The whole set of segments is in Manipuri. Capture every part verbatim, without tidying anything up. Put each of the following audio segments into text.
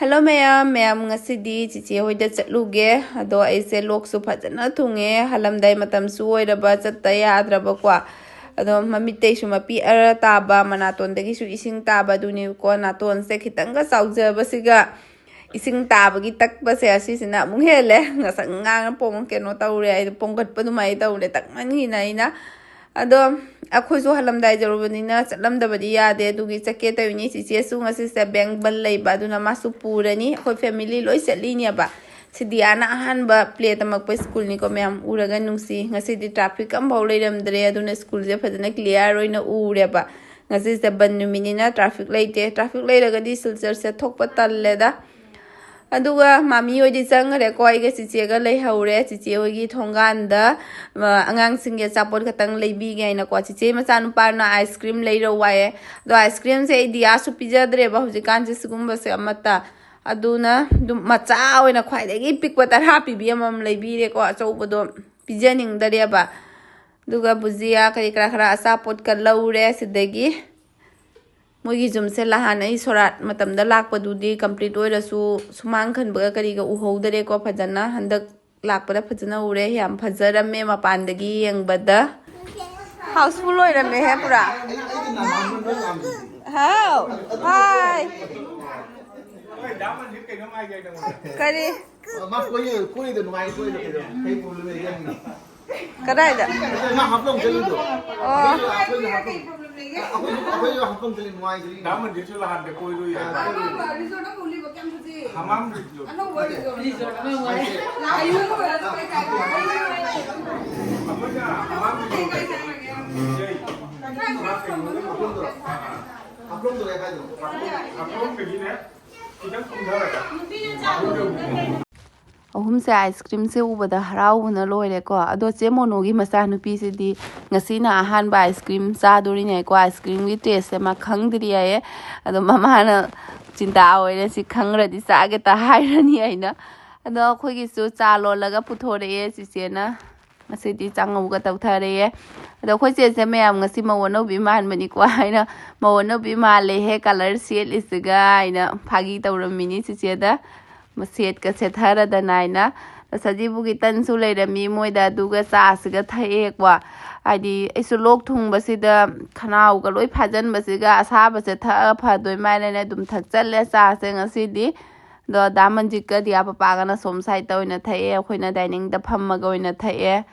ꯍꯜꯂꯣ ꯃꯌꯥꯝ, ꯃꯌꯥꯝ ꯉꯁꯤꯗꯤ ꯆꯤꯆꯦ ꯍꯣꯏꯗ ꯆꯠꯂꯨꯒꯦ꯫ ꯑꯗꯣ ꯑꯩꯁꯦ ꯂꯣꯛꯁꯨ ꯐꯖꯅ ꯊꯨꯡꯉꯦ, ꯍꯜꯂꯝꯗꯥꯏ ꯃꯇꯝꯁꯨ ꯑꯣꯏꯔꯕ, ꯆꯠꯇ ꯌꯥꯗ꯭ꯔꯕꯀꯣ꯫ ꯑꯗꯣ ꯃꯃꯤꯠꯇꯩꯁꯨ ꯃꯄꯤ ꯑꯔ ꯇꯥꯕ, ꯃꯅꯥꯇꯣꯟꯗꯒꯤꯁꯨ ꯏꯁꯤꯡ ꯇꯥꯕ, ꯑꯗꯨꯅꯦꯕꯀꯣ꯫ ꯅꯥꯇꯣꯟꯁꯦ ꯈꯤꯇꯪꯒ ꯆꯥꯎꯖꯕꯁꯤꯒ ꯏꯁꯤꯡ ꯇꯥꯕꯒꯤ ꯇꯛꯄꯁꯦ ꯑꯁꯤꯁꯤꯅ ꯑꯃꯨꯛ ꯍꯦꯜꯂꯦ꯫ ꯉꯁꯪ ꯉꯥꯡꯅ ꯄꯣꯡ ꯀꯩꯅꯣ ꯇꯧꯔꯦ, ꯑꯩ ꯄꯣꯡꯒꯠꯄ ꯑꯗꯨꯃꯥꯏꯅ ꯇꯧꯔꯦ, ꯇꯛꯃꯟꯒꯤꯅ ꯑꯩꯅ꯫ ꯑꯗꯣ ꯑꯩꯈꯣꯏꯁꯨ ꯍꯜꯂꯝꯗꯥꯏ ꯌꯧꯔꯕꯅꯤꯅ ꯆꯠꯂꯝꯗꯕꯗꯤ ꯌꯥꯗꯦ, ꯑꯗꯨꯒꯤ ꯆꯠꯀꯦ ꯇꯧꯔꯤꯅꯤ꯫ ꯆꯤꯆꯦꯁꯨ ꯉꯁꯤꯁꯦ ꯕꯦꯡ ꯕꯟ ꯂꯩꯕ, ꯑꯗꯨꯅ ꯃꯥꯁꯨ ꯄꯨꯔꯅꯤ꯫ ꯑꯩꯈꯣꯏ ꯐꯦꯃꯤꯂꯤ ꯂꯣꯏ ꯆꯠꯂꯤꯅꯦꯕ꯫ ꯁꯤꯗꯤꯌꯥꯅ ꯑꯍꯥꯟꯕ ꯄ꯭ꯂꯦ ꯇꯝꯃꯛꯄ ꯁ꯭ꯀꯨꯜꯅꯤꯀꯣ ꯃꯌꯥꯝ, ꯎꯔꯒ ꯅꯨꯡꯁꯤ꯫ ꯉꯁꯤꯗꯤ ꯇ꯭ꯔꯥꯐꯤꯛ ꯑꯝꯐꯥꯎ ꯂꯩꯔꯝꯗ꯭ꯔꯦ, ꯑꯗꯨꯅ ꯁ꯭ꯀꯨꯜꯁꯦ ꯐꯖꯅ ꯀ꯭ꯂꯤꯌꯥꯔ ꯑꯣꯏꯅ ꯎꯔꯦꯕ꯫ ꯉꯁꯤꯁꯦ ꯕꯟ ꯅꯨꯃꯤꯠꯅꯤꯅ ꯇ꯭ꯔꯥꯐꯤꯛ ꯂꯩꯇꯦ꯫ ꯇ꯭ꯔꯥꯐꯤꯛ ꯂꯩꯔꯒꯗꯤ ꯁꯤꯜꯆꯔꯁꯦ ꯊꯣꯛꯄ ꯇꯜꯂꯦꯗ꯫ ꯑꯗꯨꯒ ꯃꯥꯃꯤ ꯍꯣꯏꯗꯤ ꯆꯪꯈ꯭ꯔꯦꯀꯣ, ꯑꯩꯒ ꯆꯤꯆꯦꯒ ꯂꯩꯍꯧꯔꯦ꯫ ꯆꯤꯆꯦ ꯍꯣꯏꯒꯤ ꯊꯣꯡꯒꯥꯟꯗ, ꯑ, ꯑꯉꯥꯡꯁꯤꯡꯒꯤ ꯑꯆꯥꯄꯣꯠ ꯈꯛꯇꯪ ꯂꯩꯕꯤꯒꯦ ꯍꯥꯏꯅꯀꯣ꯫ ꯆꯤꯆꯦ ꯃꯆꯥꯅꯨꯄꯥꯅ ꯑꯥꯏꯁ ꯀ꯭ꯔꯤꯝ ꯂꯩꯔꯧ ꯍꯥꯏꯌꯦ꯫ ꯑꯗꯣ ꯑꯥꯏꯁ ꯀ꯭ꯔꯤꯝꯁꯦ ꯑꯩ ꯗꯤꯌꯥꯁꯨ ꯄꯤꯖꯗ꯭ꯔꯦꯕ ꯍꯧꯖꯤꯛꯀꯥꯟꯁꯦ ꯁꯤꯒꯨꯝꯕꯁꯦ ꯑꯃꯠꯇ꯫ ꯑꯗꯨꯅ ꯑꯗꯨꯝ ꯃꯆꯥ ꯑꯣꯏꯅ ꯈ꯭ꯋꯥꯏꯗꯒꯤ ꯄꯤꯛꯄ ꯇꯔꯥ ꯄꯤꯕꯤ ꯑꯃꯃꯝ ꯂꯩꯕꯤꯔꯦꯀꯣ, ꯑꯆꯧꯕꯗꯣ ꯄꯤꯖꯅꯤꯡꯗꯔꯦꯕ꯫ ꯑꯗꯨꯒ ꯕꯨꯖꯤꯌꯥ ꯀꯔꯤ ꯀꯔꯥ ꯈꯔ ꯑꯆꯥꯄꯣꯠꯀ ꯂꯧꯔꯦ ꯁꯤꯗꯒꯤ꯫ ꯃꯣꯏꯒꯤ ꯌꯨꯝꯁꯦ ꯅꯍꯥꯟ ꯑꯩ ꯁꯣꯔꯥꯠ ꯃꯇꯝꯗ ꯂꯥꯛꯄꯗꯨꯗꯤ ꯀꯝꯄ꯭ꯂꯤꯠ ꯑꯣꯏꯔꯁꯨ ꯁꯨꯃꯥꯡ ꯈꯟꯕꯒ ꯀꯔꯤꯒ ꯎꯍꯧꯗꯔꯦꯀꯣ ꯐꯖꯅ꯫ ꯍꯟꯗꯛ ꯂꯥꯛꯄꯗ ꯐꯖꯅ ꯎꯔꯦ, ꯌꯥꯝ ꯐꯖꯔꯝꯃꯦ ꯃꯄꯥꯟꯗꯒꯤ ꯌꯦꯡꯕꯗ꯫ ꯍꯥꯎꯁꯐꯨꯜ ꯑꯣꯏꯔꯝꯃꯦꯍꯦ ꯄꯨꯔꯥ꯫ ꯍꯥꯎ꯫ ꯍꯥꯏ꯫ ꯀꯔꯤ? ꯃꯥ ꯀꯣꯏ-, ꯀꯣꯏꯗ ꯅꯨꯡꯉꯥꯏ, ꯀꯣꯏꯗ ꯀꯩꯗꯧ-, ꯀꯩ ꯄ꯭ꯔꯣꯕ꯭ꯂꯦꯝ ꯂꯩꯒꯦ ꯍꯪꯉꯤ꯫ ꯀꯗꯥꯏꯗ? ꯃꯥ ꯍꯥꯐꯂꯣꯡ ꯆꯠꯂꯤꯗꯣ꯫ ꯑꯣ꯫ ꯑꯩꯈꯣꯏꯁꯨ ꯍꯥꯐꯂꯣꯡ, ꯑꯩꯈꯣꯏꯁꯨ ꯍꯥꯐꯂꯣꯡ ꯆꯠꯂꯤ, ꯅꯨꯡꯉꯥꯏꯗ꯭ꯔꯤ꯫ ꯗꯥ ꯃꯟꯗꯤꯔꯁꯨ ꯂꯥꯛꯍꯟꯒꯦ ꯀꯣꯏꯔꯨꯏ ꯍꯥꯏꯕ꯫ ꯑꯥ, ꯀꯣꯏꯔꯨꯏ꯫ ꯍꯃꯥꯝ ꯔꯤꯖꯣꯔꯠ꯫ ꯑꯅꯧꯕ ꯔꯤꯖꯣꯔꯠ꯫ ꯍꯥꯏꯁꯦ꯫ ꯑꯩꯈꯣꯏꯅ ꯍꯃꯥꯝ ꯔꯤꯖꯣꯔꯠ ꯍꯥꯏꯁꯦ꯫ ꯍꯥꯐꯂꯣꯡꯗꯣ ꯂꯩ ꯍꯥꯏꯗꯣ꯫ ꯍꯥꯐꯂꯣꯡꯗꯒꯤꯅꯦ ꯈꯤꯇꯪ ꯀꯨꯝꯊꯔꯒ꯫ ꯑꯍꯨꯝꯁꯦ ꯑꯥꯏꯁ ꯀ꯭ꯔꯤꯝꯁꯦ ꯎꯕꯗ ꯍꯔꯥꯎꯕꯅ ꯂꯣꯏꯔꯦꯀꯣ꯫ ꯑꯗꯣ ꯆꯦ ꯃꯣꯅꯣꯒꯤ ꯃꯆꯥꯅꯨꯄꯤꯁꯤꯗꯤ ꯉꯁꯤꯅ ꯑꯍꯥꯟꯕ ꯑꯥꯏꯁ ꯀ꯭ꯔꯤꯝ ꯆꯥꯗꯣꯔꯤꯅꯦꯀꯣ꯫ ꯑꯥꯏꯁ ꯀ꯭ꯔꯤꯝꯒꯤ ꯇꯦꯁꯁꯦ ꯃꯥ ꯈꯪꯗ꯭ꯔꯤ ꯍꯥꯏꯌꯦ꯫ ꯑꯗꯣ ꯃꯃꯥꯅ ꯆꯤꯟꯇꯥ ꯑꯣꯏꯔꯦ, "ꯁꯤ ꯈꯪꯈ꯭ꯔꯗꯤ ꯆꯥꯒꯦꯇ ꯍꯥꯏꯔꯅꯤ" ꯍꯥꯏꯅ꯫ ꯑꯗꯣ ꯑꯩꯈꯣꯏꯒꯤꯁꯨ ꯆꯥ ꯂꯣꯜꯂꯒ ꯄꯨꯊꯣꯔꯛꯑꯦ ꯆꯤꯆꯦꯅ꯫ ꯉꯁꯤꯗꯤ ꯆꯥꯉꯧꯒ ꯇꯧꯊꯔꯦ꯫ ꯑꯗꯣ ꯑꯩꯈꯣꯏ ꯆꯦꯁꯦ ꯃꯌꯥꯝ ꯉꯁꯤ ꯃꯧ ꯑꯅꯧꯕꯤ ꯃꯥꯟꯕꯅꯤꯀꯣ ꯍꯥꯏꯅ, "ꯃꯧ ꯑꯅꯧꯕꯤ ꯃꯥꯜꯂꯦꯍꯦ ꯀꯂꯔ ꯁꯦꯠꯂꯤꯁꯤꯒ" ꯍꯥꯏꯅ ꯐꯥꯒꯤ ꯇꯧꯔꯝꯃꯤꯅꯤ ꯆꯤꯆꯦꯗ꯫ ꯃꯁꯦꯠꯀ ꯁꯦꯠꯊꯔꯗꯅ ꯍꯥꯏꯅ꯫ ꯁꯖꯤꯕꯨꯒꯤ ꯇꯟꯁꯨ ꯂꯩꯔꯝꯃꯤ ꯃꯣꯏꯗ, ꯑꯗꯨꯒ ꯆꯥꯁꯤꯒ ꯊꯛꯑꯦꯀꯣ꯫ ꯍꯥꯏꯗꯤ ꯑꯩꯁꯨ ꯂꯣꯛ ꯊꯨꯡꯕꯁꯤꯗ ꯈꯅꯥꯎꯒ ꯂꯣꯏ ꯐꯥꯖꯤꯟꯕꯁꯤꯒ ꯑꯁꯥꯕꯁꯦ ꯊꯛꯑ ꯐꯗꯣꯏ ꯃꯥꯜꯂꯦꯅ ꯑꯗꯨꯝ ꯊꯛꯆꯜꯂꯦ ꯆꯥꯁꯦ ꯉꯁꯤꯗꯤ꯫ ꯑꯗꯣ ꯗꯥ ꯃꯟꯖꯤꯠꯀ ꯗꯤꯌꯥ ꯄꯄꯥꯒꯅ ꯁꯣꯝ ꯁꯥꯏꯠꯇ ꯑꯣꯏꯅ ꯊꯛꯑꯦ, ꯑꯩꯈꯣꯏꯅ ꯗꯥꯏꯅꯤꯡꯗ ꯐꯝꯃꯒ ꯑꯣꯏꯅ ꯊꯛꯑꯦ꯫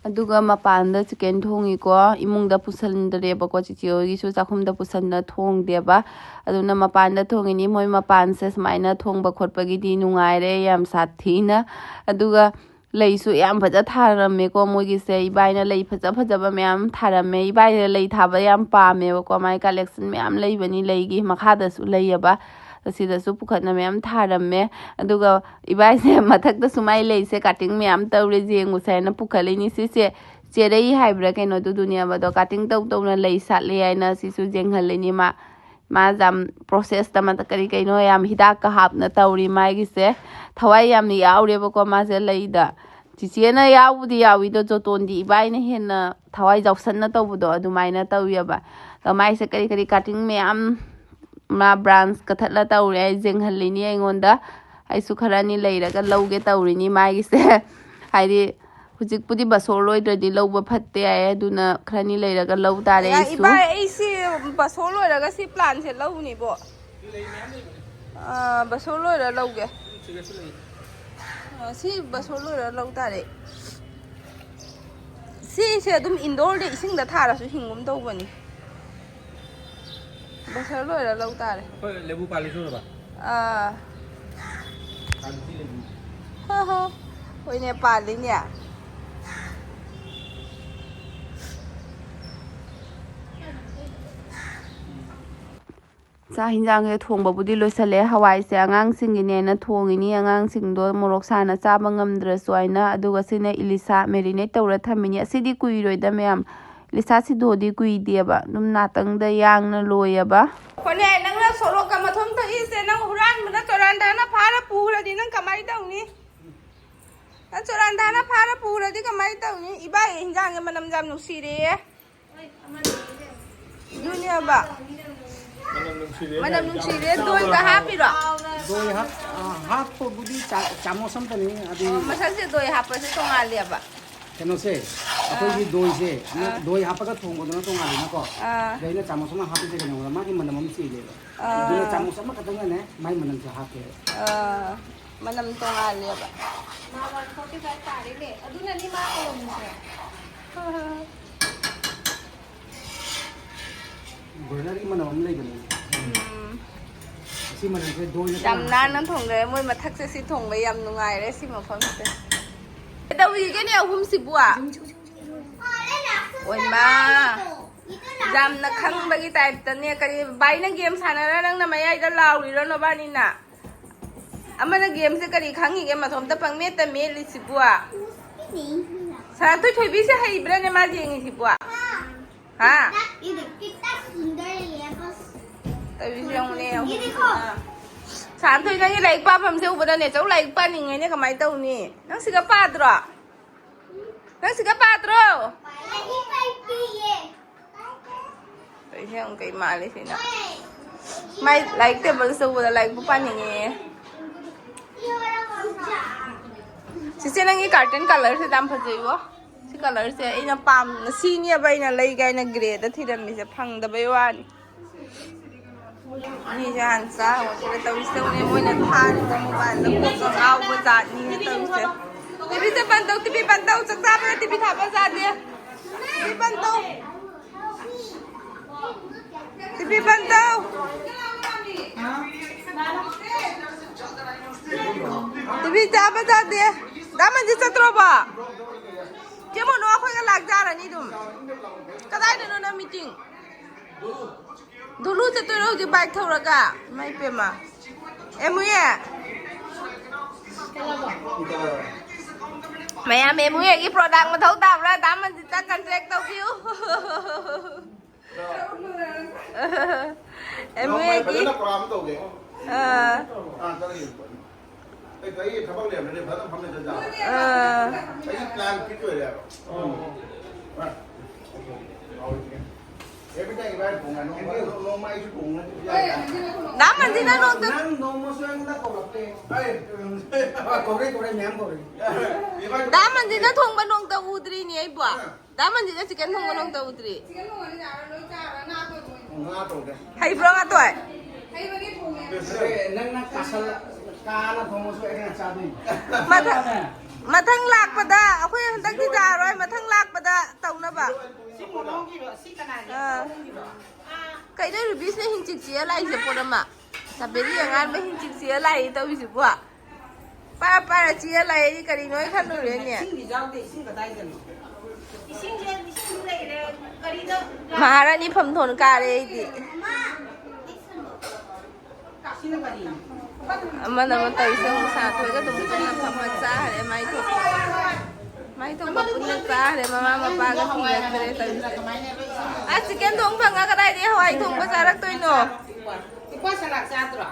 ꯑꯗꯨꯒ ꯃꯄꯥꯟꯗ ꯆꯤꯀꯦꯟ ꯊꯣꯡꯉꯤꯀꯣ, ꯏꯃꯨꯡꯗ ꯄꯨꯁꯟꯗ꯭ꯔꯦꯕꯀꯣ, ꯆꯤꯆꯦ ꯍꯣꯏꯒꯤꯁꯨ ꯆꯥꯛꯈꯨꯝꯗ ꯄꯨꯁꯟꯅ ꯊꯣꯡꯗꯦꯕ꯫ ꯑꯗꯨꯅ ꯃꯄꯥꯟꯗ ꯊꯣꯡꯉꯤꯅꯤ꯫ ꯃꯣꯏ ꯃꯄꯥꯟꯁꯦ ꯁꯨꯃꯥꯏꯅ ꯊꯣꯡꯕ ꯈꯣꯠꯄꯒꯤꯗꯤ ꯅꯨꯡꯉꯥꯏꯔꯦ ꯌꯥꯝ ꯁꯥꯊꯤꯅ꯫ ꯑꯗꯨꯒ ꯂꯩꯁꯨ ꯌꯥꯝ ꯐꯖ ꯊꯥꯔꯝꯃꯦꯀꯣ ꯃꯣꯏꯒꯤꯁꯦ꯫ ꯏꯕꯥꯏꯅ ꯂꯩ ꯐꯖ ꯐꯖꯕ ꯃꯌꯥꯝ ꯊꯥꯔꯝꯃꯦ꯫ ꯏꯕꯥꯏꯁꯦ ꯂꯩ ꯊꯥꯕ ꯌꯥꯝ ꯄꯥꯝꯃꯦꯕꯀꯣ꯫ ꯃꯥꯏ ꯀꯂꯦꯛꯁꯟ ꯃꯌꯥꯝ ꯂꯩꯕꯅꯤ ꯂꯩꯒꯤ꯫ ꯃꯈꯥꯗꯁꯨ ꯂꯩꯌꯦꯕ꯫ ꯑꯁꯤꯗꯁꯨ ꯄꯨꯈꯠꯅ ꯃꯌꯥꯝ ꯊꯥꯔꯝꯃꯦ꯫ ꯑꯗꯨꯒ ꯏꯕꯥꯏꯁꯦ ꯃꯊꯛꯇꯁꯨ ꯃꯥꯏ ꯂꯩꯁꯦ ꯀꯥꯇꯤꯡ ꯃꯌꯥꯝ ꯇꯧꯔꯦ ꯌꯦꯡꯉꯨꯁꯦ ꯍꯥꯏꯅ ꯄꯨꯈꯠꯂꯤꯅꯤ꯫ ꯁꯤꯁꯦ ꯆꯦꯔꯩ ꯍꯥꯏꯕ꯭ꯔꯥ ꯀꯩꯅꯣꯗꯨꯗꯨꯅꯦꯕ꯫ ꯑꯗꯣ ꯀꯥꯇꯤꯡ ꯇꯧ ꯇꯧꯅ ꯂꯩ ꯁꯥꯠꯂꯦ ꯍꯥꯏꯅ ꯁꯤꯁꯨ ꯌꯦꯡꯍꯜꯂꯤꯅꯤ꯫ ꯃꯥ, ꯃꯥ ꯌꯥꯝ ꯄ꯭ꯔꯣꯁꯦꯁꯇ ꯃꯇ-, ꯀꯔꯤ ꯀꯩꯅꯣ ꯌꯥꯝ ꯍꯤꯗꯥꯛꯀ ꯍꯥꯞꯅ ꯇꯧꯔꯤ ꯃꯥꯒꯤꯁꯦ꯫ ꯊꯋꯥꯏ ꯌꯥꯝꯅ ꯌꯥꯎꯔꯦꯕꯀꯣ ꯃꯥꯁꯦ ꯂꯩꯗ꯫ ꯆꯤꯆꯦꯅ ꯌꯥꯎꯕꯨꯗꯤ ꯌꯥꯎꯏꯗꯣ, ꯖꯣꯇꯣꯟꯗꯤ ꯏꯕꯥꯏꯅ ꯍꯦꯟꯅ ꯊꯋꯥꯏ ꯌꯥꯎꯁꯟꯅ ꯇꯧꯕꯗꯣ ꯑꯗꯨꯃꯥꯏꯅ ꯇꯧꯋꯦꯕ꯫ ꯑꯗꯣ ꯃꯥꯏꯁꯦ ꯀꯔꯤ ꯀꯔꯤ ꯀꯥꯇꯤꯡ ꯃꯌꯥꯝ ꯃꯥ ꯕ꯭ꯔꯥꯟꯁ ꯀꯊꯠꯂ ꯇꯧꯔꯦ꯫ ꯑꯩ ꯌꯦꯡꯍꯜꯂꯤꯅꯤ ꯑꯩꯉꯣꯟꯗ꯫ ꯑꯩꯁꯨ ꯈꯔꯅꯤ ꯂꯩꯔꯒ ꯂꯧꯒꯦ ꯇꯧꯔꯤꯅꯤ ꯃꯥꯒꯤꯁꯦ꯫ ꯍꯥꯏꯗꯤ ꯍꯧꯖꯤꯛꯄꯨꯗꯤ ꯕꯁꯣꯔ ꯂꯣꯏꯗ꯭ꯔꯗꯤ ꯂꯧꯕ ꯐꯠꯇꯦ ꯍꯥꯏꯌꯦ, ꯑꯗꯨꯅ ꯈꯔꯅꯤ ꯂꯩꯔꯒ ꯂꯧ ꯇꯥꯔꯦ ꯑꯩꯁꯨ꯫ ꯏꯕꯥꯏ, ꯑꯩ ꯁꯤ ꯕꯁꯣꯔ ꯂꯣꯏꯔꯒ ꯁꯤ ꯄ꯭ꯂꯥꯟꯁꯦ ꯂꯧꯅꯤꯕꯣ꯫ ꯑꯥ, ꯕꯁꯣꯔ ꯂꯣꯏꯔ ꯂꯧꯒꯦ꯫ ꯑꯥ, ꯁꯤ ꯕꯁꯣꯔ ꯂꯣꯏꯔ ꯂꯧ ꯇꯥꯔꯦ꯫ ꯁꯤꯁꯦ ꯑꯗꯨꯝ ꯏꯟꯗꯣꯔꯗ ꯏꯁꯤꯡꯗ ꯊꯥꯔꯁꯨ ꯍꯤꯡꯒꯨꯝ ꯇꯧꯕꯅꯤ꯫ ꯕꯁꯣꯔ ꯂꯣꯏꯔ ꯂꯧ ꯇꯥꯔꯦ꯫ ꯑꯩꯈꯣꯏ ꯂꯦꯕꯨ ꯄꯥꯜꯂꯤ ꯁꯨꯔꯕ? ꯑꯥ꯫ ꯍꯣ ꯍꯣ꯫ ꯍꯣꯏꯅꯦ, ꯄꯥꯜꯂꯤꯅꯦ꯫ ꯆꯥꯛ ꯍꯤꯟꯖꯥꯡꯁꯦ ꯊꯣꯡꯕꯕꯨꯗꯤ ꯂꯣꯏꯁꯜꯂꯦ꯫ ꯍꯋꯥꯏꯁꯦ ꯑꯉꯥꯡꯁꯤꯡꯒꯤꯅꯦꯅ ꯊꯣꯡꯉꯤꯅꯤ꯫ ꯑꯉꯥꯡꯁꯤꯡꯗꯣ ꯃꯣꯔꯣꯛ ꯁꯥꯅ ꯆꯥꯕ ꯉꯝꯗ꯭ꯔꯁꯨ ꯍꯥꯏꯅ꯫ ꯑꯗꯨꯒ ꯁꯤꯅ ꯏꯂꯤꯁꯥ marinate ꯇꯧꯔ ꯊꯝꯃꯤꯅꯤ꯫ ꯑꯁꯤꯗꯤ ꯀꯨꯏꯔꯣꯏꯗ ꯃꯌꯥꯝ꯫ ꯏꯂꯤꯁꯥ ꯁꯤꯗꯣꯗꯤ ꯀꯨꯏꯗꯦꯕ꯫ ꯑꯗꯨꯝ ꯅꯥꯇꯪꯗ ꯌꯥꯡꯅ ꯂꯣꯏꯌꯦꯕ꯫ ꯍꯣꯅꯦ, ꯅꯪꯅ ꯁꯣꯔꯣꯛꯀ ꯃꯊꯨꯝ ꯊꯛꯏꯁꯦ ꯅꯪ ꯍꯨꯔꯥꯟꯕꯅ ꯆꯣꯔꯥꯟꯗꯅ ꯐꯥꯔ ꯄꯨꯈ꯭ꯔꯗꯤ ꯅꯪ ꯀꯃꯥꯏ ꯇꯧꯅꯤ? ꯅꯪ ꯆꯨꯔꯥꯟꯗꯥꯅ ꯐꯥꯔ ꯄꯨꯔꯗꯤ ꯀꯃꯥꯏꯅ ꯇꯧꯅꯤ? ꯏꯕꯥꯏ ꯏꯟꯖꯥꯡꯁꯦ ꯃꯅꯝ ꯌꯥꯝ ꯅꯨꯡꯁꯤꯔꯦ꯫ ꯑꯗꯨꯅꯦꯕ꯫ ꯃꯅꯝ ꯅꯨꯡꯁꯤꯔꯦ ꯃꯅꯝ ꯀꯥꯏꯅ ꯅꯨꯡꯁꯤꯔꯦ, ꯌꯥꯝ ꯗꯣꯏꯒ ꯆꯥꯎꯔꯦ꯫ ꯍꯥꯞꯄꯤꯔꯣ? ꯗꯣꯏ ꯍꯥꯞ-, ꯑ, ꯍꯥꯞꯄꯕꯨꯗꯤ ꯆꯥ-, ꯆꯥꯃꯁ ꯑꯃꯇꯅꯤ, ꯑꯗꯨ ꯑꯣ, ꯃꯁꯛꯁꯦ ꯗꯣꯏ ꯍꯥꯞꯄꯁꯦ ꯇꯣꯡꯉꯥꯜꯂꯦꯕ꯫ ꯀꯩꯅꯣꯁꯦ, ꯑꯩꯈꯣꯏꯒꯤ ꯑꯥ꯫ ꯗꯣꯏꯁꯦ, ꯑꯥ꯫ ꯗꯣꯏ ꯍꯥꯞꯄꯒ ꯊꯣꯡꯕꯗꯨꯅ ꯇꯣꯡꯉꯥꯜꯂꯤꯅꯀꯣ꯫ ꯑꯥ꯫ ꯑꯗꯣ ꯑꯩꯅ ꯆꯥꯃꯁ ꯑꯃ ꯍꯥꯞꯄꯤꯁꯦ ꯀꯩꯅꯣꯗ, ꯃꯥꯒꯤ ꯃꯅꯝ ꯑꯃ ꯆꯦꯜꯂꯦꯕ꯫ ꯑꯥ꯫ ꯑꯗꯨꯅ ꯆꯥꯃꯁ ꯑꯃꯈꯛꯇꯪꯅꯅꯦ, ꯃꯥꯏ ꯃꯅꯝꯁꯦ ꯍꯥꯞꯀꯦꯕ꯫ ꯑꯥ, ꯃꯅꯝ ꯇꯣꯡꯉꯥꯜꯂꯦꯕ꯫ ꯃꯥ ꯋꯥꯟ ꯐꯣꯔꯇꯤ ꯐꯥꯏꯚ ꯇꯥꯔꯦꯅꯦ꯫ ꯑꯗꯨꯅꯅꯤ ꯃꯥ ꯀꯧꯔꯝꯃꯤꯁꯦ꯫ ꯕ꯭ꯔꯣꯏꯂꯔꯒꯤ ꯃꯅꯝ ꯑꯃ ꯂꯩꯕꯅꯦ꯫ ꯎꯝ꯫ ꯁꯤ ꯃꯅꯝꯁꯦ ꯗꯣꯏꯅ ꯌꯥꯝ ꯀꯅꯥ ꯅꯥꯟꯅ ꯍꯥꯞꯆꯜꯂꯤ? ꯊꯣꯡꯈ꯭ꯔꯦ꯫ ꯃꯣꯏ ꯃꯊꯛꯁꯦ ꯁꯤ ꯊꯣꯡꯕ ꯌꯥꯝ ꯅꯨꯡꯉꯥꯏꯔꯦ ꯁꯤ ꯃꯐꯝꯁꯦ꯫ ꯀꯩꯗꯧꯔꯤꯒꯦꯅꯦ ꯑꯍꯨꯝꯁꯤꯕꯨ? ꯑꯣꯏꯃꯥ꯫ ꯌꯥꯝꯅ ꯈꯪꯕꯒꯤ ꯇꯥꯏꯞꯇꯅꯦ꯫ ꯀꯔꯤ ꯚꯥꯏꯅ ꯒꯦꯝ ꯁꯥꯟꯅꯔ ꯅꯪꯅ ꯃꯌꯥꯏꯗ ꯂꯥꯎꯔꯤꯔꯣ ꯅꯕꯥꯅꯤꯅ? ꯑꯃꯅ ꯒꯦꯝꯁꯦ ꯀꯔꯤ ꯈꯪꯉꯤꯒꯦ? ꯃꯊꯣꯝꯇ ꯄꯪꯃꯦꯠꯇ ꯃꯦꯠꯂꯤꯁꯤꯕꯨ꯫ ꯁꯅꯥꯊꯣꯏ ꯊꯣꯏꯕꯤꯁꯦ ꯍꯩꯕ꯭ꯔꯥꯅꯦ ꯃꯥ ꯌꯦꯡꯉꯤꯁꯤꯕꯨ? ꯍꯥ? ꯇꯧꯔꯤꯁꯦ ꯌꯦꯡꯉꯨꯅꯦ, ꯁꯅꯥꯊꯣꯏ ꯅꯪꯒꯤ ꯂꯥꯏꯔꯤꯛ ꯄꯥꯐꯝꯁꯦ ꯎꯕꯗꯅꯦ ꯆꯧ ꯂꯥꯏꯔꯤꯛ ꯄꯥꯅꯤꯡꯉꯦꯅꯦ, ꯀꯃꯥꯏꯅ ꯇꯧꯅꯤ? ꯅꯪ ꯁꯤꯒ ꯄꯥꯗ꯭ꯔꯣ? ꯅꯪ ꯁꯤꯒ ꯄꯥꯗ꯭ꯔꯣ? ꯀꯩꯁꯦ ꯑꯃꯨꯛ ꯀꯩ ꯃꯥꯜꯂꯤ ꯁꯤꯅ? ꯃꯥꯏ ꯂꯥꯏꯔꯤꯛ ꯇꯦꯕꯜꯁꯦ ꯎꯕꯗ ꯂꯥꯏꯔꯤꯛꯄꯨ ꯄꯥꯅꯤꯡꯉꯦ꯫ ꯁꯤꯁꯦ ꯅꯪꯒꯤ ꯀꯥꯔꯇꯦꯟ ꯀꯂꯔꯁꯦ ꯌꯥꯝ ꯐꯖꯩꯕꯣ꯫ ꯁꯤ ꯀꯂꯔꯁꯦ ꯑꯩꯅ ꯄꯥꯝꯅ ꯁꯤꯅꯦꯕ ꯑꯩꯅ ꯂꯩꯒꯦ ꯍꯥꯏꯅ ꯒ꯭ꯔꯦꯗ ꯊꯤꯔꯝꯃꯤꯁꯦ, ꯐꯪꯗꯕꯩ ꯋꯥꯅꯤ꯫ ꯑꯅꯤꯁꯦ ꯍꯥꯟꯅ ꯆꯥꯍꯧꯁꯤꯔ ꯇꯧꯔꯤꯁꯦ꯫ ꯎꯅꯦ ꯃꯣꯏꯅ ꯊꯥꯔꯤꯕ ꯃꯣꯕꯥꯏꯜꯗ ꯀꯣꯛꯀ ꯉꯥꯎꯕ ꯖꯥꯠꯅꯤꯅ ꯇꯧꯔꯤꯁꯦ꯫ ꯇꯤꯚꯤꯁꯦ ꯕꯟ ꯇꯧ, ꯇꯤꯚꯤ ꯕꯟ ꯇꯧ, ꯆꯥꯛ ꯆꯥꯕꯗ ꯇꯤꯚꯤ ꯊꯥꯕ ꯌꯥꯗꯦ꯫ ꯇꯤꯚꯤ ꯕꯟ ꯇꯧ꯫ ꯇꯤꯚꯤ ꯕꯟ ꯇꯧ꯫ ꯇꯤꯚꯤ ꯆꯥꯕ ꯌꯥꯗꯦ꯫ ꯗꯥ ꯃꯟꯖꯤꯠ ꯆꯠꯇ꯭ꯔꯣꯕꯣ? ꯆꯦ ꯃꯣꯅꯣ ꯑꯩꯈꯣꯏꯒ ꯂꯥꯛ ꯆꯥꯔꯅꯤ ꯑꯗꯨꯝ꯫ ꯀꯗꯥꯏꯗꯅꯣ ꯅꯪ ꯃꯤꯇꯤꯡ? ꯗꯨꯂꯨ ꯆꯠꯇꯣꯏꯔꯣ ꯍꯧꯖꯤꯛ ꯕꯥꯏꯛ ꯊꯧꯔꯒ? ꯏꯃꯥ ꯏꯄꯦꯝꯃ꯫ ꯑꯦꯝ ꯎꯌꯦ꯫ ꯃꯌꯥꯝ ꯑꯦꯝ ꯎꯌꯦꯒꯤ ꯄ꯭ꯔꯣꯗꯛ ꯃꯊꯧ ꯇꯥꯕ꯭ꯔꯥ? ꯗꯥ ꯃꯟꯖꯤꯠꯇ ꯀꯟꯇꯦꯛ ꯇꯧꯕꯤꯌꯨ꯫ ꯑꯦꯝ ꯎꯌꯦꯒꯤ꯫ ꯅꯣꯡꯃꯩ ꯐꯖꯅ ꯄ꯭ꯔꯣꯒ꯭ꯔꯥꯝ ꯇꯧꯒꯦ꯫ ꯑꯥ꯫ ꯑꯥ, ꯆꯠꯂꯒꯦ꯫ ꯑꯩ ꯀꯔꯤ ꯊꯕꯛ ꯂꯩꯔꯝꯗ꯭ꯔꯗꯤ ꯐꯖꯅ ꯐꯝꯃꯦ ꯆꯠ ꯌꯥꯕ꯫ ꯑꯥ꯫ ꯑꯩꯒꯤ plan fit ꯑꯣꯏꯔꯦꯕ꯫ ꯑꯣ꯫ ꯑꯥ꯫ Every time ꯏꯕꯥꯅꯤ ꯊꯣꯡꯉꯦ, ꯅꯣꯡꯃ, ꯅꯣꯡꯃ ꯑꯩꯁꯨ ꯊꯣꯡꯉꯦ꯫ ꯗꯥ ꯃꯟꯖꯤꯅ ꯅꯣꯡꯇ ꯅꯪ ꯅꯣꯡꯃꯁꯨ ꯑꯩꯉꯣꯟꯗ ꯀꯧꯔꯛꯇꯦ꯫ ꯑꯩ, ꯀꯧꯔꯦ, ꯀꯧꯔꯦ, ꯃꯌꯥꯝ ꯀꯧꯔꯦ꯫ ꯏꯕꯥꯅꯤ ꯗꯥ ꯃꯟꯖꯤꯅ ꯊꯣꯡꯕ ꯅꯣꯡꯇ ꯎꯗ꯭ꯔꯤꯅꯦ ꯑꯩꯕꯣ꯫ ꯑꯥ꯫ ꯗꯥ ꯃꯟꯖꯤꯠꯅ chicken ꯊꯣꯡꯕ ꯅꯣꯡꯇ ꯎꯗ꯭ꯔꯤ꯫ ꯉꯥ ꯇꯧꯗꯦ꯫ ꯍꯩꯕ꯭ꯔꯣ, ꯉꯥꯇꯣꯏ? ꯅꯪꯅ ꯀꯥꯁꯜꯂ-, ꯀꯥꯅ ꯊꯣꯡꯉꯁꯨ ꯑꯩꯅ ꯆꯥꯗꯣꯏꯅꯤ꯫ ꯃꯊꯪ, ꯃꯊꯪ ꯂꯥꯛꯄꯗ, ꯑꯩꯈꯣꯏ ꯍꯟꯗꯛꯇꯤ ꯆꯥꯔꯣꯏ, ꯃꯊꯪ ꯂꯥꯛꯄꯗ ꯇꯧꯅꯕ꯫ ꯁꯤ ꯃꯣꯔꯣꯛꯀꯤꯔꯣ? ꯁꯤ ꯀꯅꯥꯒꯤ? ꯑꯥ꯫ ꯃꯣꯔꯣꯛꯀꯤꯔꯣ? ꯑꯥ꯫ ꯀꯩꯅꯣ ꯔꯨꯕꯤꯁꯅ ꯍꯤꯡꯆꯤꯛ ꯆꯤꯛꯑ ꯂꯥꯛꯏꯁꯦ ꯄꯣꯠ ꯑꯃ? ꯁꯥꯕꯦꯔꯤ ꯑꯉꯥꯟꯕ ꯍꯤꯡꯆꯤꯛ ꯆꯤꯛꯑ ꯂꯥꯛꯏ ꯇꯧꯔꯤꯁꯤꯕꯣ? ꯄꯥꯔ ꯄꯥꯔ ꯆꯤꯛꯑ ꯂꯥꯛꯑꯦ, ꯑꯩꯗꯤ ꯀꯔꯤꯅꯣ ꯑꯩ ꯈꯜꯂꯨꯔꯦꯅꯦ꯫ ꯏꯁꯤꯡꯗꯤ ꯌꯥꯎꯗꯦ, ꯏꯁꯤꯡ ꯀꯗꯥꯏꯗꯅꯣ? ꯏꯁꯤꯡꯁꯦ, ꯏꯁꯤꯡꯁꯨ ꯂꯩꯔꯦ, ꯒꯥꯔꯤꯗ ꯃꯍꯥꯔꯥꯅꯤ ꯐꯝ ꯊꯣꯟ ꯀꯥꯔꯦ ꯑꯩꯗꯤ꯫ ꯏꯁꯤꯡ ꯀꯔꯤ? ꯑꯃꯅ ꯑꯃ ꯇꯧꯔꯤꯁꯦ, ꯃꯁꯥ ꯊꯣꯏꯒ ꯑꯗꯨꯝ ꯄꯨꯟꯅ ꯐꯝꯃ ꯆꯥꯈ꯭ꯔꯦ, ꯃꯥꯏ ꯊꯣꯛꯄ꯫ ꯃꯥꯏ ꯊꯣꯛꯄ ꯄꯨꯟꯅ ꯆꯥꯈ꯭ꯔꯦ, ꯃꯃꯥ ꯃꯄꯥꯒ ꯊꯤꯔꯛꯇ꯭ꯔꯦ ꯇꯧꯔꯤꯁꯦ꯫ ꯑꯁ, chicken ꯊꯣꯡ ꯐꯪꯉ ꯀꯗꯥꯏꯗꯒꯤ ꯍꯋꯥꯏ ꯊꯣꯡꯕ ꯆꯥꯔꯛꯇꯣꯏꯅꯣ? ꯏꯀ꯭ꯋꯥ ꯁꯂꯥꯗ ꯆꯥꯗ꯭ꯔꯣ?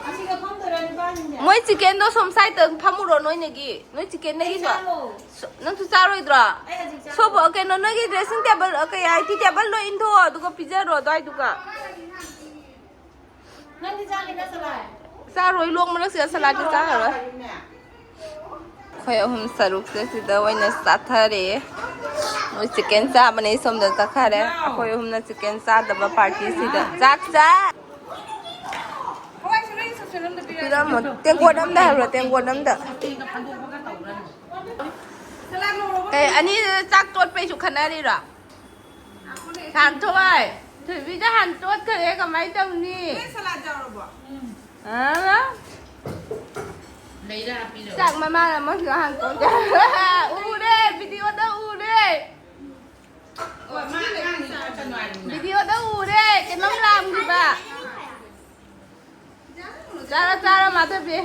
ꯑꯁꯤꯗ ꯐꯝꯗꯣꯏꯔꯣ ꯅꯨꯄꯥꯁꯤꯡꯁꯦ? ꯃꯣꯏ chickenꯗꯣ ꯁꯣꯝ sideꯇ ꯐꯝꯃꯨꯔꯣ ꯅꯣꯏꯅꯒꯤ꯫ ꯅꯣꯏ chickenꯗꯒꯤ ꯑꯩ ꯁꯣ-, ꯆꯥꯔꯣ꯫ ꯁꯣ-, ꯅꯪꯁꯨ ꯆꯥꯔꯣꯏꯗ꯭ꯔꯣ? ꯑꯩ ꯍꯧꯖꯤꯛ ꯆꯥꯔꯣ꯫ ꯁꯣꯕ-, ꯀꯩꯅꯣ, ꯅꯣꯏꯒꯤ dressing table, ꯑ, ꯀꯩ, ꯍꯥꯏꯗꯤ tableꯗꯣ ꯏꯟꯊꯣꯛꯑꯣ, ꯑꯗꯨꯒ ꯄꯤꯖꯔꯣ ꯑꯗꯨꯋꯥꯏꯗꯨꯒ꯫ ꯅꯪꯗꯤ ꯆꯥꯒꯦ ꯅꯠꯇ꯭ꯔꯣ? ꯆꯥꯔꯣꯏ, ꯂꯣꯛ ꯃꯔꯛꯁꯤꯗ ꯁꯂꯥꯗꯇꯤ ꯆꯥꯔꯔꯣꯏ꯫ ꯑꯩꯈꯣꯏ ꯑꯍꯨꯝ ꯁꯔꯨꯛꯁꯦ ꯁꯤꯗ ꯑꯣꯏꯅ ꯆꯥꯊꯔꯦ꯫ ꯃꯣꯏ chicken ꯆꯥꯕꯅꯦ, ꯁꯣꯝꯗ ꯆꯠꯈꯔꯦ꯫ ꯑꯩꯈꯣꯏ ꯑꯍꯨꯝꯅ chicken ꯆꯥꯗꯕ partyꯁꯤꯗ꯫ ꯆꯥꯛ ꯆꯥ-, ꯄꯤꯔꯝꯃꯣ꯫ ꯇꯦꯡꯀꯣꯠ ꯑꯝꯗ ꯍꯥꯏꯕ꯭ꯔꯣ? ꯇꯦꯡꯀꯣꯠ ꯑꯝꯗ꯫ ꯀꯩ, ꯑꯅꯤ ꯆꯥꯛ ꯇꯣꯠꯄꯩꯁꯨ ꯈꯟꯅꯔꯤꯔꯣ? ꯁꯥꯟꯊꯣꯏ, ꯊꯣꯏꯕꯤꯗ ꯍꯥꯟ ꯇꯣꯠꯈ꯭ꯔꯦ, ꯀꯃꯥꯏ ꯇꯧꯅꯤ? ꯅꯣꯏ ꯁꯂꯥꯗ ꯌꯥꯎꯔꯕꯣ? ꯑꯥ? ꯂꯩꯔꯥ ꯄꯤꯔꯛꯑꯣ꯫ ꯆꯥꯛ ꯃꯃꯥꯅ ꯑꯃꯁꯨ ꯍꯥꯟ ꯇꯣꯠꯈ꯭ꯔꯦ꯫ ꯎꯔꯦ, videoꯗ ꯎꯔꯦ꯫ ꯑꯣ, ꯃꯥ ꯑꯉꯥꯡꯒꯤ ꯈꯔ ꯀꯩꯅꯣ ꯍꯥꯏꯕꯅꯤꯅ꯫ Videoꯗ ꯎꯔꯦ, ꯀꯩꯅꯣꯝ ꯂꯥꯝꯈꯤꯕ꯫ ꯆꯥꯔꯣ, ꯆꯥꯔꯣ, ꯃꯥꯙꯕꯤ꯫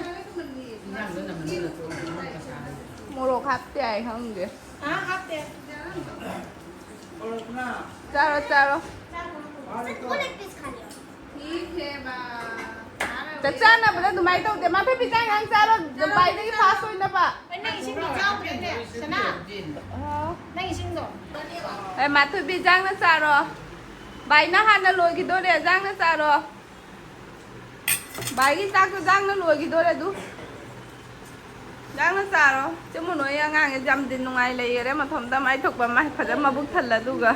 ꯃꯣꯔꯣꯛ ꯍꯥꯞꯇꯦ ꯍꯥꯏ ꯈꯪꯗꯦ꯫ ꯆꯥꯔꯣ, ꯆꯥꯔꯣ꯫ ठीक है बा। ꯆꯥꯛ ꯆꯥꯅꯕꯗ ꯑꯗꯨꯃꯥꯏꯅ ꯇꯧꯗꯦ꯫ ꯃꯥꯊꯣꯏꯕꯤ ꯆꯥꯛ ꯏꯟꯖꯥꯡ ꯆꯥꯔꯣ, ꯈ꯭ꯋꯥꯏꯗꯒꯤ ꯐꯥꯁ ꯑꯣꯏꯅꯕ꯫ ꯅꯪ ꯏꯁꯤꯡꯗꯣ ꯆꯥꯎꯗ꯭ꯔꯦꯅꯦ, ꯁꯅꯥ꯫ ꯑꯣ꯫ ꯅꯪ ꯏꯁꯤꯡꯗꯣ꯫ ꯑꯦ, ꯃꯥꯊꯣꯏꯕꯤ ꯏꯟꯖꯥꯡꯅ ꯆꯥꯔꯣ꯫ ꯚꯥꯏꯅ ꯍꯥꯟꯅ ꯂꯣꯏꯈꯤꯗꯣꯔꯦ, ꯏꯟꯖꯥꯡꯅ ꯆꯥꯔꯣ꯫ ꯚꯥꯏꯒꯤ ꯆꯥꯛꯇꯣ ꯏꯟꯖꯥꯡꯅ ꯂꯣꯏꯈꯤꯗꯣꯔꯦ ꯑꯗꯨ꯫ ꯏꯟꯖꯥꯡꯅ ꯆꯥꯔꯣ꯫ ꯆꯦ ꯃꯨꯅꯣꯏ ꯑꯉꯥꯡꯁꯦ ꯌꯥꯝꯗꯤ ꯅꯨꯡꯉꯥꯏ ꯂꯩꯈꯔꯦ, ꯃꯊꯣꯝꯗ ꯃꯥꯏ ꯊꯣꯛꯄ ꯃꯥꯏ ꯐꯖꯅ ꯃꯕꯨꯛ ꯊꯜꯂ ꯑꯗꯨꯒ꯫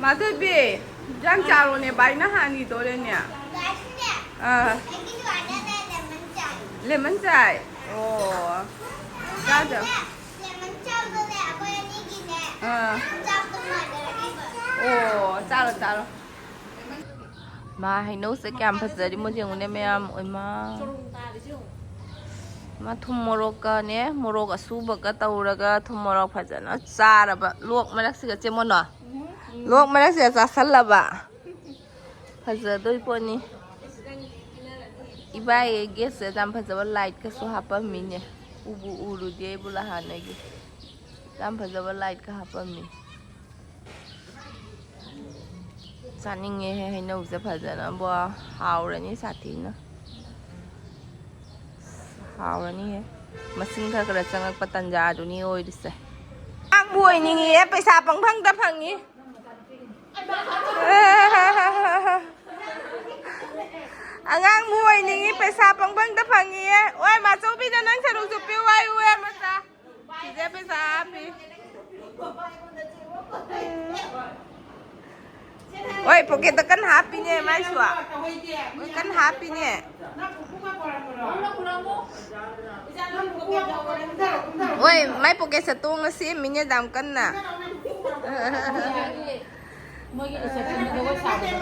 ꯃꯥꯊꯣꯏꯕꯤ, ꯏꯟꯖꯥꯡ ꯆꯥꯔꯣꯅꯦ, ꯚꯥꯏꯅ ꯍꯥꯟꯈꯤꯗꯣꯔꯦꯅꯦ꯫ ꯑꯥ꯫ ꯂꯦꯃꯟ ꯆꯥꯏ? ꯑꯣ꯫ ꯆꯥꯗ꯫ ꯑꯥ꯫ ꯑꯣ, ꯆꯥꯔꯣ, ꯆꯥꯔꯣ꯫ ꯃꯥ ꯍꯩꯅꯧꯁꯦ ꯀꯌꯥꯝ ꯐꯖꯔꯤ ꯃꯣꯏ ꯌꯦꯡꯉꯨꯅꯦ ꯃꯌꯥꯝ꯫ ꯑꯣꯏꯃꯥ꯫ ꯃꯥ ꯊꯨꯝ ꯃꯣꯔꯣꯛꯀꯅꯦ, ꯃꯣꯔꯣꯛ ꯑꯁꯨꯕꯒ ꯇꯧꯔꯒ ꯊꯨꯝ ꯃꯣꯔꯣꯛ ꯐꯖꯅ ꯆꯥꯔꯕ꯫ ꯂꯣꯛ ꯃꯔꯛꯁꯤꯒ ꯆꯦ ꯃꯣꯅꯣ꯫ ꯂꯣꯛ ꯃꯔꯛꯁꯤꯗ ꯆꯥꯁꯜꯂꯕ꯫ ꯐꯖꯗꯣꯏ ꯄꯣꯠꯅꯤ꯫ ꯏꯕꯥꯏ ꯒꯦꯁꯁꯦ ꯌꯥꯝ ꯐꯖꯕ ꯂꯥꯏꯠꯀꯁꯨ ꯍꯥꯞꯄꯝꯃꯤꯅꯦ꯫ ꯎꯕꯨ ꯎꯔꯨꯗꯦ ꯑꯩꯕꯨ ꯅꯍꯥꯟꯗꯒꯤ꯫ ꯌꯥꯝ ꯐꯖꯕ ꯂꯥꯏꯠꯀ ꯍꯥꯞꯄꯝꯃꯤ꯫ ꯆꯥꯅꯤꯡꯉꯦꯍꯦ ꯍꯩꯅꯧꯁꯦ ꯐꯖꯅꯕꯣ꯫ ꯍꯥꯎꯔꯅꯤ ꯁꯥꯊꯤꯅ꯫ ꯍꯥꯎꯔꯅꯤꯍꯦ꯫ ꯃꯁꯤꯡ ꯈꯔ ꯈꯔ ꯆꯪꯉꯛꯄ ꯇꯟꯖꯥꯗꯨꯅꯤ ꯑꯣꯏꯔꯤꯁꯦ꯫ ꯑꯉꯥꯡꯕꯨ ꯑꯣꯏꯅꯤꯡꯉꯤꯌꯦ, ꯄꯩꯁꯥ ꯄꯪꯐꯪꯗ ꯐꯪꯉꯤ꯫ ꯑꯉꯥꯡꯕꯨ ꯑꯣꯏꯅꯤꯡꯉꯤ, ꯄꯩꯁꯥ ꯄꯪꯐꯪꯗ ꯐꯪꯉꯤꯌꯦ꯫ ꯑꯣꯏ, ꯃꯥꯆꯧꯕꯤꯗ ꯅꯪ ꯁꯔꯨꯛꯁꯨ ꯄꯤꯌꯨ ꯍꯥꯏꯌꯨ, ꯑꯣꯏ, ꯃꯆꯥ꯫ ꯆꯤꯆꯦ ꯄꯩꯁꯥ ꯍꯥꯞꯄꯤ꯫ ꯑꯣꯏ, ꯄꯣꯀꯦꯠꯇ ꯀꯟꯅ ꯍꯥꯞꯄꯤꯅꯦ ꯃꯥꯏꯁꯨ꯫ ꯑꯣꯏ, ꯀꯟꯅ ꯍꯥꯞꯄꯤꯅꯦ꯫ ꯑꯣꯏ, ꯃꯥꯏ ꯄꯣꯀꯦꯠꯁꯦ ꯇꯣꯡꯉ ꯁꯦꯝꯃꯤꯅꯦ ꯌꯥꯝ ꯀꯟꯅ꯫ ꯃꯣꯏꯒꯤ receptionꯗ ꯖꯒꯣꯏ ꯁꯥꯕꯗꯣ꯫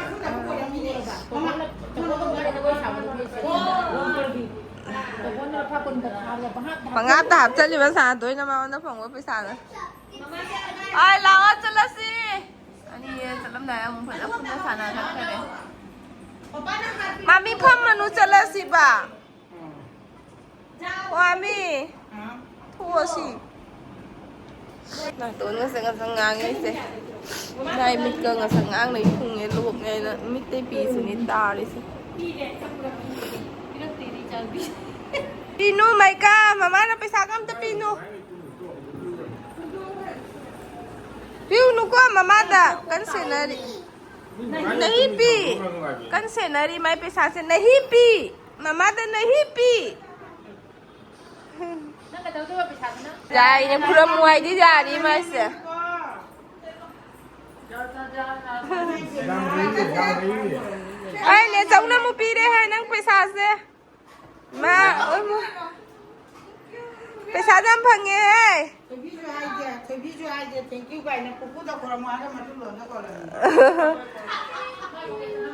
ꯇꯣꯝꯕꯣꯅ, ꯇꯣꯝꯕꯣꯅ ꯖꯒꯣꯏ ꯁꯥꯕꯗꯣ ꯃꯣꯏ receptionꯗ꯫ ꯇꯣꯝꯕꯣꯅ ꯂꯨꯄꯥ ꯀꯨꯟ ꯀꯨꯟ ꯁꯥꯕꯗꯣ ꯄꯪꯍꯥꯞꯇ ꯍꯥꯞꯆꯜꯂꯤꯕ ꯁꯥꯗꯣꯏꯅ ꯃꯉꯣꯟꯗ ꯐꯪꯕ ꯄꯩꯁꯥꯗꯣ꯫ ꯑꯥꯏ, ꯂꯥꯛꯑꯣ ꯆꯠꯂꯁꯤ꯫ ꯑꯅꯤ ꯆꯠꯂꯝꯗꯥꯏ ꯑꯃꯨꯛ ꯐꯖꯅ ꯄꯨꯟꯅ ꯁꯥꯟꯅ ꯆꯠꯈ꯭ꯔꯦ꯫ ꯃꯥꯃꯤ ꯐꯝꯃꯅꯨ ꯆꯠꯂꯁꯤꯕ꯫ ꯋꯥꯃꯤ꯫ ꯊꯣꯛꯑꯁꯤ꯫ ꯅꯥꯇꯣꯟꯒꯁꯦ ꯉꯁꯪ ꯉꯥꯡꯉꯤꯁꯦ꯫ ꯅꯥꯏ ꯃꯤꯠꯀ ꯉꯁꯪ ꯉꯥꯡꯅ ꯊꯨꯡꯉꯦ ꯂꯣꯛꯅꯦꯅ ꯃꯤꯠꯇꯩ ꯄꯤꯁꯤꯅꯤ ꯇꯥꯔꯤꯁꯦ꯫ ꯄꯤꯅꯨ ꯃꯩꯀꯥ, ꯃꯃꯥꯅ ꯄꯩꯁꯥꯒ ꯑꯝꯇ ꯄꯤꯅꯨ꯫ ꯄꯤꯎꯅꯨꯀꯣ ꯃꯃꯥꯗ, ꯀꯟ ꯁꯦꯟꯅꯔꯤ꯫ ꯅꯍꯤ ꯄꯤ꯫ ꯀꯟ ꯁꯦꯟꯅꯔꯤ ꯃꯥꯏ ꯄꯩꯁꯥꯁꯦ꯫ ꯅꯍꯤ ꯄꯤ꯫ ꯃꯃꯥꯗ ꯅꯍꯤ ꯄꯤ꯫ ꯌꯥꯏꯅꯦ, ꯈꯨꯔꯝꯃꯨ ꯍꯥꯏꯗꯤ ꯌꯥꯔꯤ ꯃꯥꯏꯁꯦ꯫ ꯑꯩꯅꯦ ꯆꯧꯅ ꯑꯃꯨꯛ ꯄꯤꯔꯦ ꯍꯥꯏ ꯅꯪ ꯄꯩꯁꯥꯁꯦ꯫ ꯃꯥ, ꯄꯩꯁꯥꯁꯦ ꯌꯥꯝ ꯐꯪꯉꯦꯍꯦ꯫ ꯊꯣꯏꯕꯤꯁꯨ ꯍꯥꯏꯗꯦ, ꯊꯣꯏꯕꯤꯁꯨ ꯍꯥꯏꯗꯦ, thank you ꯀꯥꯏꯅ ꯄꯨꯄꯨꯗ ꯈꯣꯏꯔꯝꯃꯣ ꯍꯥꯏꯔꯒ ꯃꯇꯨꯡ ꯂꯣꯝꯗ ꯈꯣꯏꯔꯝꯃꯤ꯫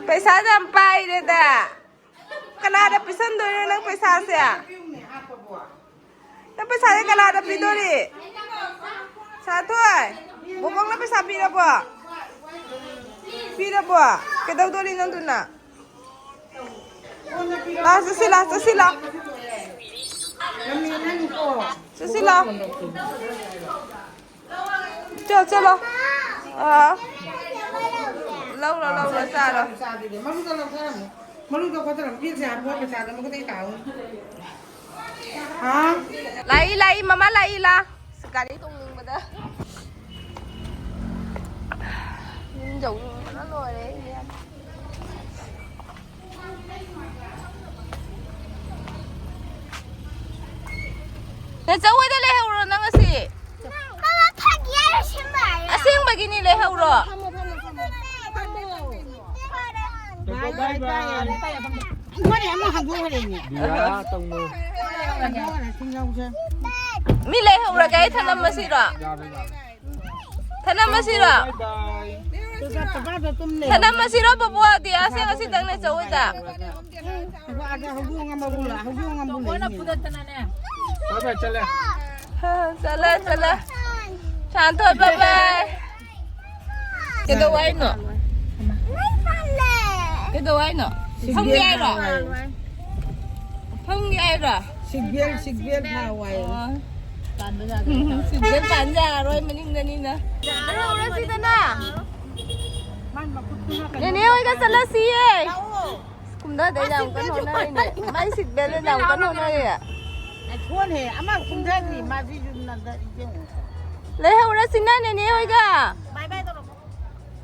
ꯄꯩꯁꯥꯁꯦ ꯌꯥꯝ ꯄꯥꯏꯔꯦꯗ꯫ ꯀꯅꯥꯗ ꯄꯤꯁꯟꯗꯣꯏꯅꯣ ꯅꯪ ꯄꯩꯁꯥꯁꯦ? ꯄꯤꯌꯨꯅꯦ ꯍꯥꯞꯄꯕꯣ꯫ ꯅꯪ ꯄꯩꯁꯥꯁꯦ ꯀꯅꯥꯗ ꯄꯤꯗꯣꯔꯤ? ꯁꯥꯊꯣꯏ, ꯕꯣꯕꯣꯛꯅ ꯄꯩꯁꯥ ꯄꯤꯔꯕꯣ? ꯄꯤꯔꯕꯣ? ꯀꯩꯗꯧꯗꯣꯔꯤ ꯅꯪꯗꯨꯅ? ꯂꯥꯛꯑꯣ, ꯆꯠꯁꯤ ꯂꯥꯛꯑꯣ, ꯆꯠꯁꯤ ꯂꯥꯛꯑꯣ꯫ ꯆꯠꯁꯤ ꯂꯥꯛꯑꯣ꯫ ꯆꯠꯂꯣ, ꯆꯠꯂꯣ꯫ ꯑꯥ꯫ ꯂꯧꯔꯣ, ꯂꯧꯔꯣ, ꯆꯥꯔꯣ꯫ ꯆꯥꯗꯣꯏꯅꯦ꯫ ꯃꯔꯨꯗꯣ ꯂꯧꯊꯔꯝꯃꯣ꯫ ꯃꯔꯨꯗꯣ ꯈꯣꯠꯇꯔꯝꯃꯣ꯫ ꯄꯤꯔꯁꯦ ꯍꯥꯏꯕ ꯄꯩꯁꯥꯗꯣ ꯃꯈꯨꯠꯇꯒꯤ ꯇꯥꯍꯧꯅꯤ꯫ ꯍꯥ? ꯂꯥꯛꯏ, ꯂꯥꯛꯏ, ꯃꯃꯥ ꯂꯥꯛꯏ, ꯂꯥ꯫ ꯒꯥꯔꯤ ꯇꯣꯡꯅꯤꯡꯕꯗ꯫ ꯌꯨꯝ ꯌꯧꯅꯤꯡꯕꯅ ꯂꯣꯏꯔꯦ ꯑꯩꯗꯤ꯫ ꯅꯆꯧ ꯍꯣꯏꯗ ꯂꯩꯍꯧꯔꯣ ꯅꯪ ꯉꯁꯤ꯫ ꯃꯃꯥ, ꯐꯥꯒꯤ ꯍꯥꯏꯔ ꯁꯦꯝꯕ ꯍꯥꯏꯔ꯫ ꯑꯁꯦꯡꯕꯒꯤꯅꯤ, ꯂꯩꯍꯧꯔꯣ꯫ ꯐꯝꯃꯣ, ꯐꯝꯃꯣ, ꯐꯝꯃꯣ꯫ ꯐꯝꯃꯣ꯫ ꯕꯥꯏ, ꯕꯥꯏ, ꯕꯥꯏ꯫ ꯃꯣꯏꯅ ꯑꯃꯨꯛ ꯍꯟꯗꯣꯛꯈ꯭ꯔꯦꯅꯦ꯫ ꯕꯤꯌꯥ ꯇꯧꯅꯨ꯫ ꯍꯟꯗꯣꯛꯈ꯭ꯔꯦ, ꯁꯤ ꯂꯧꯁꯦ꯫ ꯃꯤ ꯂꯩꯍꯧꯔꯒꯦ ꯑꯩ ꯊꯅꯝꯃꯁꯤꯔꯣ? ꯌꯥꯔꯦ, ꯌꯥꯔꯦ꯫ ꯊꯅꯝꯃꯁꯤꯔꯣ? ꯕꯥꯏ ꯕꯥꯏ꯫ ꯊꯅꯝꯃꯁꯤꯔꯣ ꯕꯣꯕꯣ? ꯗꯤꯌꯥꯁꯦ ꯉꯁꯤꯗꯪ ꯂꯩꯆꯧ ꯍꯣꯏꯗ꯫ ꯍꯧꯗꯣꯡ ꯑꯃꯕꯨ ꯂꯩ, ꯍꯧꯗꯣꯡ ꯑꯃꯕꯨ ꯂꯩꯅꯦ꯫ ꯕꯥꯏ ꯕꯥꯏ ꯆꯠꯂꯦ꯫ ꯆꯠꯂꯦ, ꯆꯠꯂꯦ꯫ ꯁꯥꯟꯊꯣꯏ, ꯕꯥꯏ ꯕꯥꯏ꯫ ꯀꯩꯗꯧ ꯍꯥꯏꯅꯣ? ꯀꯩꯗꯧ ꯍꯥꯏꯅꯣ? ꯐꯝꯒꯦ ꯍꯥꯏꯔꯣ? ꯐꯝꯒꯦ ꯍꯥꯏꯔꯣ? ꯁꯤꯒꯦꯜ, ꯁꯤꯒꯦꯜ ꯊꯥꯎ ꯍꯥꯏꯌꯦ꯫ ꯑꯣ꯫ ꯁꯤꯠꯕꯦꯜ ꯄꯥꯟ ꯌꯥꯔꯣꯏ ꯃꯅꯤꯡꯗꯅꯤꯅ꯫ ꯂꯩꯍꯧꯔꯁꯤꯗꯅ꯫ ꯅꯦꯅꯦ ꯍꯣꯏꯒ ꯆꯠꯂꯁꯤꯌꯦ꯫ ꯀꯨꯝꯊꯗ ꯌꯥꯝ ꯀꯟꯅ ꯍꯣꯠꯅꯔꯤꯅꯦ꯫ ꯃꯥꯏ ꯁꯤꯠꯕꯦꯜꯗ ꯌꯥꯝ ꯀꯟꯅ ꯍꯣꯠꯅꯔꯤ꯫ ꯑꯩꯈꯣꯟꯍꯦ ꯑꯃ ꯀꯨꯝꯊꯗ꯭ꯔꯤ ꯃꯥꯁꯤꯁꯨ ꯅꯟꯗ ꯏꯕꯦꯝꯉꯣ꯫ ꯂꯩꯍꯧꯔꯁꯤꯅ ꯅꯦꯅꯦ ꯍꯣꯏꯒ꯫ ꯕꯥꯏ ꯕꯥꯏ ꯇꯧꯔꯝꯃꯣ꯫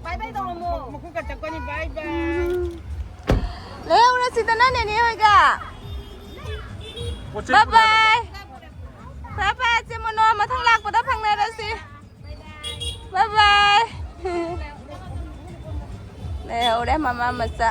ꯕꯥꯏ ꯕꯥꯏ ꯇꯧꯔꯝꯃꯣ꯫ ꯃꯈꯨꯠꯀ ꯆꯠꯀꯅꯤ ꯕꯥꯏ ꯕꯥꯏ꯫ ꯂꯩꯍꯧꯔꯁꯤꯗꯅ ꯅꯦꯅꯦ ꯍꯣꯏꯒ꯫ ꯕꯥꯏ ꯕꯥꯏ꯫ ꯐꯔꯦ ꯐꯔꯦ ꯆꯦ ꯃꯣꯅꯣ, ꯃꯊꯪ ꯂꯥꯛꯄꯗ ꯐꯪꯅꯔꯁꯤ꯫ ꯕꯥꯏ ꯕꯥꯏ꯫ ꯂꯩꯍꯧꯔꯦ ꯃꯃꯥ ꯃꯆꯥ꯫